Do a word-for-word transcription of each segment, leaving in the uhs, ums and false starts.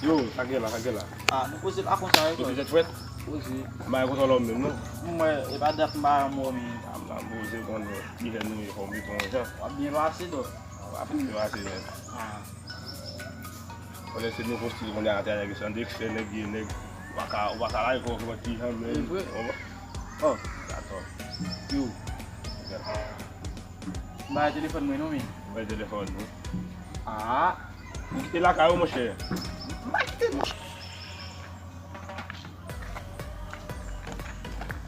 Yo, sa gen la, sa gen la. Ah, nou poze la konsa, wi. Yo, tèt frèt. Poze. M pa kontan lòm menm, non. Mwen, e pa dat m pa yon mò, men. Ah, m la poze konn ki lè nou ye, fò m tonton jan. W ap byen pase, dò. W ap byen pase, men. Ah. Konnen se nouvo stil kounye a, atè a, nèg san dekse, nèg ye, nèg. Ou pa ka, ou pa ka lage kò w ki jan, men. E vre? Oh. Dakò. Yo. Ba telefòn mwen, non, men. Ba telefòn, non. Ah. Ou kite lakay ou, monchè. M pa kite, monchè.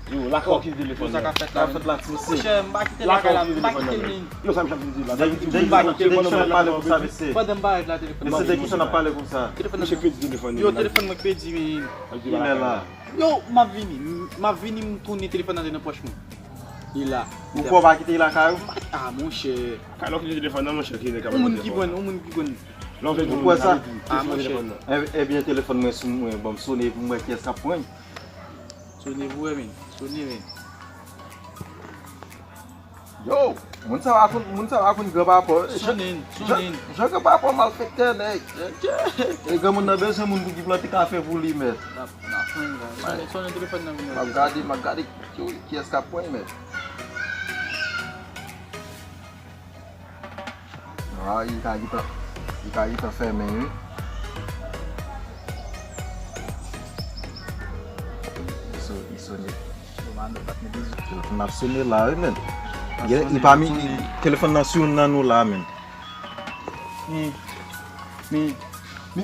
Yo, lakay ou kite telefòn nan. Sa ka fèt la, sa ka fèt la, ti mesye. Monchè, m pa kite lakay la, m pa kite, men. Yo, sa m ap di la. Dèyè ki sa n ap pale konsa, mesye? Pandan m parèt la, telefòn nan. Mesye, dèyè ki sa n ap pale konsa? Telefòn nan. Misye pèdi telefòn nan. Yo, telefòn mwen pèdi, men. Kilè la? Yo, m ap vini. M ap vini, m tounen telefòn nan te nan pòch mwen. Li la. Ou kwè w pa kite l lakay ou? Ah, monchè. Kay la w kite telefòn nan, monchè, ki nèg k ap... Yon moun ki pran, yon moun ki pran. Ou kwè sa? Ah, monchè. Ebyen, telefòn mwen sou mwen, ban m sone pou m wè kiyès k ap pran. Sone pou wè, men. Sone, men. Yo, moun sa va konn, moun sa va konn gran papa. Sonnen, sonnen. Jan, jan gran papa malfektè, nèg. E granmoun nan bezwen moun pou ki plante kafe pou li, mèt. N ap, n ap pran la. Sonnen, sonnen telefòn nan vin. M ap gade, m ap gade ki, kiyès k ap pran, mèt. Ah, li ka gentan, li ka gentan fèmen, wi. Li so-, li sonnen. M ap sonnen la, wi, men. Li pa mi, telefòn nan sou youn nan nou la, men. Men, men,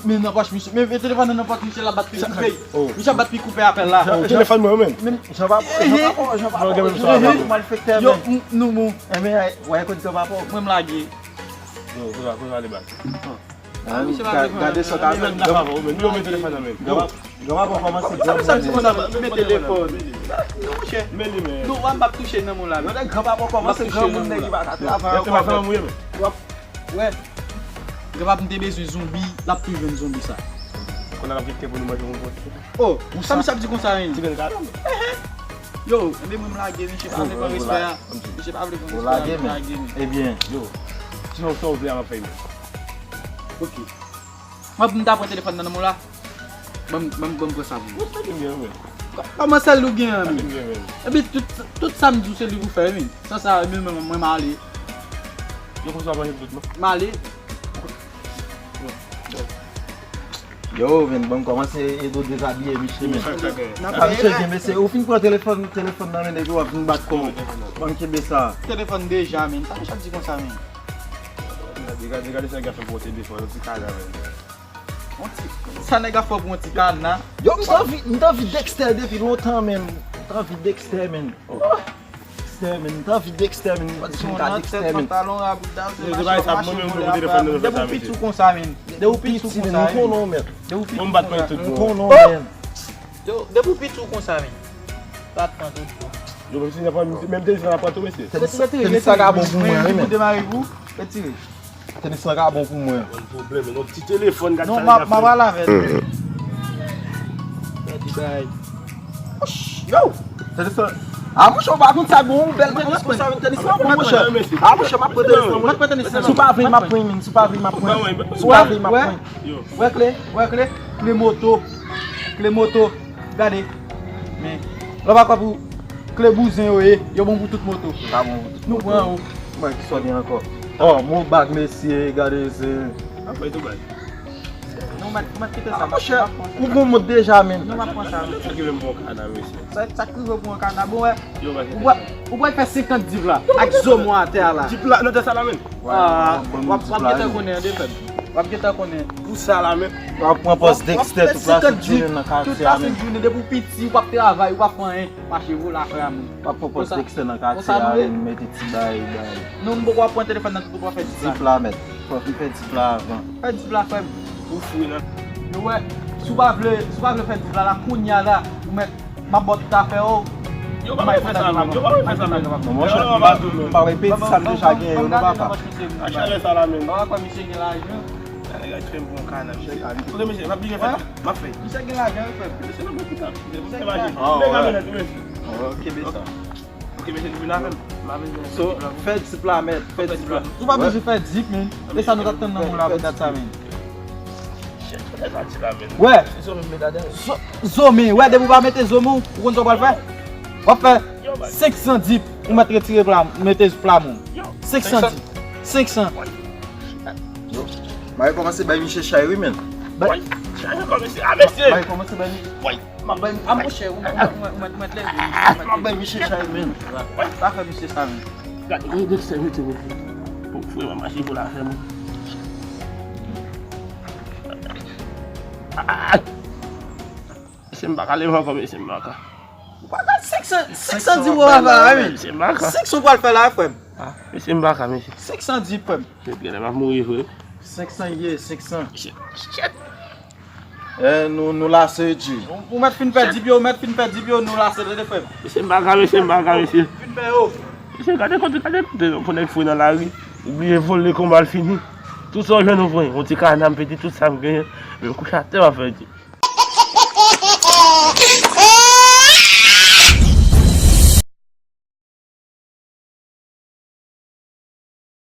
men nan pòch misye, men, men telefòn nan nan pòch misye, l ap bat pi koupe. Misye ap bat pi koupe apèl la. Telefòn mwen, men. Jan pa, jan pa, jan pa, jan pa, malfektè, men. Yo, nou bon. Enben, wè, kote jan pa, mwen m lage. Yo, kote, kote ale bak. Ah, misye pa vle pran. Gade sa ka fè. Yo, men telefòn nan men. Granpapa kòmanse granmoun. Sa m di konsa, men telefòn. Non, monchè. Men li, men. Non, w ap touche nan moun la, men. Granpapa kòmanse granmoun, nèg li pa ka travay ankò. W ap wè. Granpapa m te bezwen zonbi, l ap tou jwenn zonbi sa. Kounye a l ap kite pou nou manje yon pòt. Oh, sa misye ap di konsa, men. Ti grenn kalanm. Yo, enben mwen m lage, misye pa vle pran respè a. Misye pa vle pran respè a, m lage, men. Ebyen, yo, sinon sa w vle a, m ap fè, men. Ok. Mwen, m ta pran telefòn nan men w la. Ban m, ban m, ban m pran sa pou mwen. Kòman sèl li w gen an, men? Epi tout, tout sa m di w se li pou fè, men. San sa, men mwen, mwen m ale. Yo, konsa w ap manje tout, non? M ale. Yo, men, ban m kòmanse ede w dezabiye misye, men. Sa misye gen, mesye, ou fin pran telefòn, telefòn nan men epi w ap vin bat kò w. Ban m kenbe sa. Telefòn deja, men. Sa misye ap di konsa, men? Gade, gade, gade sa nèg la fè pou telefòn, yon ti kana, men. Yon ti, sa nèg la fè pou yon ti kana. Yo, m t anvi, m t anvi Dexter depi lontan, men. M t anvi Dexter, men. Dexter, men. M t anvi Dexter, men. M pa t di m ka Dexter, men. Depi w piti w konsa, men. Depi w piti w konsa, men. Depi w piti w konsa, men. Depi w piti w konsa, men. Yo, menm si nan pran, menm tenis la pran tou, mesye. Tenis, tenis la ka bon pou mwen, wi, men. Retire. Tenis la ka bon pou mwen. Bon pwoblèm, yon ti telefòn, gad sa l ap fè. Non, m ap, m ap al avè l. Pèdi bagay. Yo! Tenis la. Ah, monchè, ou pa konn sa bon, yon bèl tenis konsa, men tenis la bon, monchè. Ah, monchè, m ap pran tenis la, monchè. Si w pa vle, m ap pran, men. Si w pa vle, m ap pran. Si w pa vle, m ap pran. Wè kle, wè kle, kle moto. Kle moto. Gade. Men, lè w pa kwè pou kle bouzen yo ye, yo bon pou tout moto. Yo pa bon pou tout moto. Nou pran yo. Mwen ki sòti ankò. Oh, Maybach, mesye, gade se. Apa e tou bay. Non, mwen, mwen kite sa. Ah, monchè, ou gon mont deja, men. Non, mwen pran sa. Sa ki menm bon kana, mesye. Sa, sa ki rive pou yon kana, bon, wè. Ou pral, ou pral fè senkant dip la, ak zo mwen atè a la. Dip la, nan tè sa la, men. Ah, w ap, w ap gentan konnen, an defèt. W ap gentan konnen. Pou sa la, men. W ap pran pòz Dexter tout la sent jounen nan katye a, men. Tout la sent jounen, depi w piti, w p ap travay, w p ap fè anyen. Mache vole afè a moun. W ap pran pòz Dexter nan katye a, men, mete ti bay, bay. Non, m poko ap pran telefòn nan tout pou w ap fè dip la. Dip la, mèt. Fò w fin fè dip la avan. Fè dip la, frè m. Ou fou, non? Yo, wè, si w pa vle, si w pa vle fè dip la, la, kounye a la, ou mèt M ap ba w tout afè w. Yo, pa bay fè sa, men. Yo, pa bay fè sa, men. Non, monchè, m pa, m pa repete sa m deja genyen yo, non, papa. Ak chalè sa la, men. Papa, kwè misye gen lajan. Sa nèg la fè m pran kana, misye. Kote misye, m ap byen fè sa. M ap fè. Misye gen lajan, wi, frè m. Misye nan bon pita. Misye gen lajan. Ah, wè. Ok, besa. Ok, mesye, nou vin avè m. M ap vin avè m. So, fè dip la, mèt. Fè dip la. Ou pa bezwen fè dip, men. E sa nou t ap tann nan moun la pou dat sa, men. Wè. Zo men, wè, depi w pa mete zo men, ou konn sa w pral fè? W ap fè senk san dip, ou mèt retire pla, mete pla men. Senk san dip. Senk san. Yo, m a rekòmanse bay misye chay wi, men. Bay. Chay ankò, mesye. A, mesye. M a rekòmanse bay misye. Woy. M a bay, a, monchè, ou, ou, ou, ou mèt leve, mesye, ou mèt leve. M a bay misye chay, men. Pa fè misye sa, men. Gade, gade, gade, sèvitè, men. Pou frè, m a mache pou lafè, men. Ah! Mesye, m pa ka leve ankò, mesye, m pa ka. Ou pa ka senk san, senk san di w ap fè la, wi. Mesye, m pa ka. Senk san w pral fè la, frè m. Ah, mesye, m pa ka, mesye. Senk san di, frè m. Mesye, genlè m ap mouri vre. Senk san ye, senk san. Shit, shit. Eh, nou, nou lase di. Ou, ou mèt fin pèdi pye, ou mèt fin pèdi pye, nou lase, tande, frè m. Mesye, m pa ka, mesye, m pa ka, mesye. Fin pè yo. Mesye, gade kote, gade kote, pou nèg foure nan lari. Ou bliye vole, konba l fini. Tout sa w jwenn ou pran. Yon ti kana m pete tout sa m genyen. Men m kouche atè, m ap fè di.